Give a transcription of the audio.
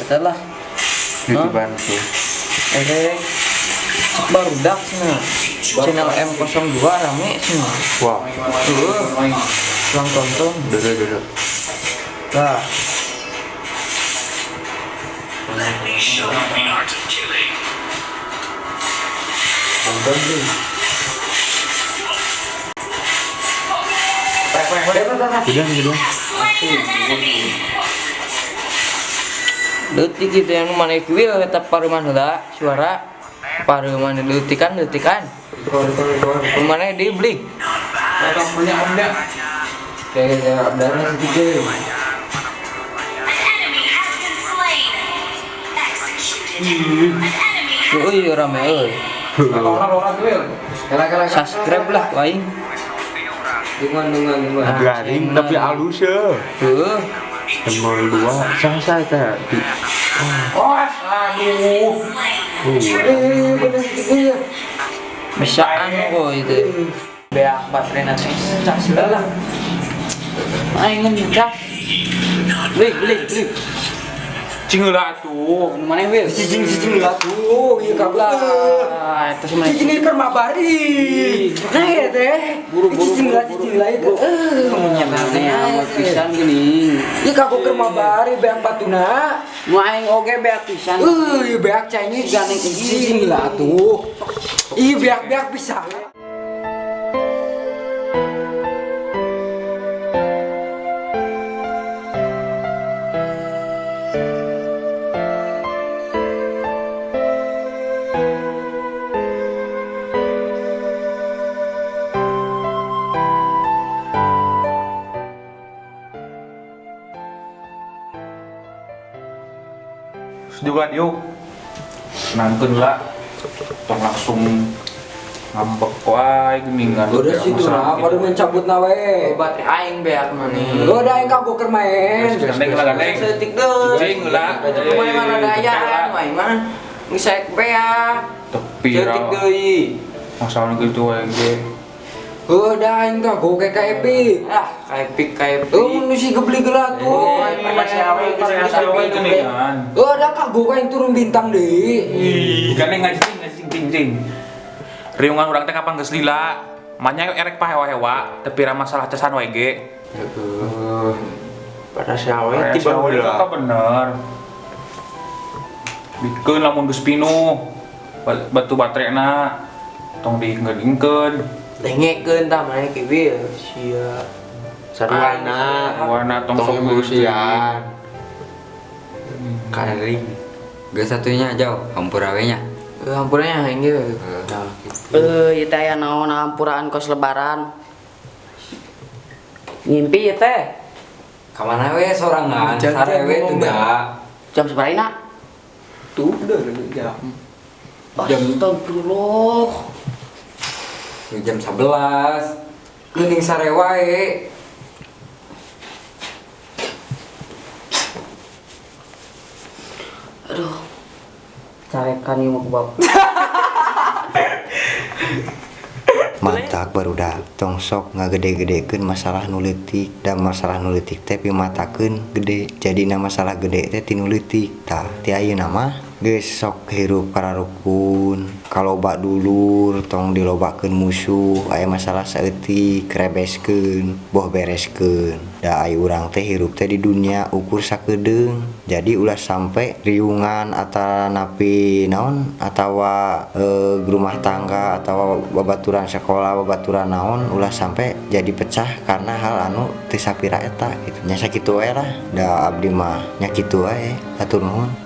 Eta lah. YouTubean tuh. Erek. Cek barudak cenah. Channel M02 rame cenah. Wah, Heeh. Ulang tonton. dulu dulu. Lah, Nonton tuh. Udah, udah. leutik gitu yang mana kuil eta paruman heula suara paruman leutikan leutikan. Mana dibeli? Kayak darah sedikit. An enemy has been slain. Executed. An enemy has Euy rame euy. Subscribe lah aing. Dungan dungan dungan. Garing tapi halus ya. Heeh. Nol dua, saya saya tadi. slain. Bisaan kok itu. Beak baterai nanti cas lah. Aing ngecas. Beli beli beli. Cing heula atuh. Nu mana wil? Cicing cicing lah tuh, ieu kablah. Ah, eta sih mana? Cicing ieu keur mabari. Nah ya teh. Buru-buru, Cicing lah cicing lah ieu. Eh, Nyampe amat pisan geuning. Ieu kagok keur mabari beak batuna. Nu aing oge beak pisan. Eh, ieu beak cai Gandeng cicing lah tuh. Ieu beak-beak bisa. Terus juga diuk. Nangkeun lah. Tong langsung ngambek wae geuningan. Udah sih tuh nah, baru main cabut na we. Baterai aing beak mana? Udah aing kagok keur main. Gandeng lah gandeng. Setik deui. Cing heula. Nu mana mana dayaan, aing mah geus saek beak. Tepi Setik deui. Masalah gitu wae ge. Udah aing kagok kayak ka Epic. Ah, kayak pik kayak Oh, pik. nu si gebeli geura tuh. Masalah geuningan. Udah kagok aing turun bintang deui. Ih, gandeng ngajing ngajing cing cing. Riungan urang teh kapan geus lila. Manya erek pahewa-hewa, tapi ra masalah casan wae ge. Pada siawe Kayak tiba siawe itu heula. kan bener. Bikeun lamun geus pinuh. Batu baterena tong diingkeun-ingkeun. Dengekeun tah mana kibil. Sia. Sarwana, Warna tong tong sok emosian. Karing. Gak satunya jauh, hampura we nya. Eh, hampuranya aing ge. Nah, gitu. Eh, ieu teh aya naon hampuraan kos lebaran. Ngimpi ieu teh. Kamana we sorangan, Jangan sare we ngomong, teu da. Jam sabaraha na? Tuh udah jam. Astagfirullah. Jam 11. Geuning sare wae. Aduh. Carekan ieu mah ku bapak. Mantap barudak tong sok ngagede-gedekeun masalah nu leutik da masalah nu leutik teh pimatakeun gede jadina masalah gede teh ti nu leutik tah ti ayeuna mah geus sok hirup kararukun kaloba dulur tong dilobakeun musuh aya masalah saeutik rebeskeun boh bereskeun da ai urang teh hirup teh di dunia ukur sakedeung jadi ulah sampai riungan atanapi naon atawa rumah tangga atau babaturan sekolah babaturan naon ulah sampai jadi pecah karena hal anu teu sapira eta gitu nya sakitu wae lah da abdi mah nya kitu wae hatur nuhun.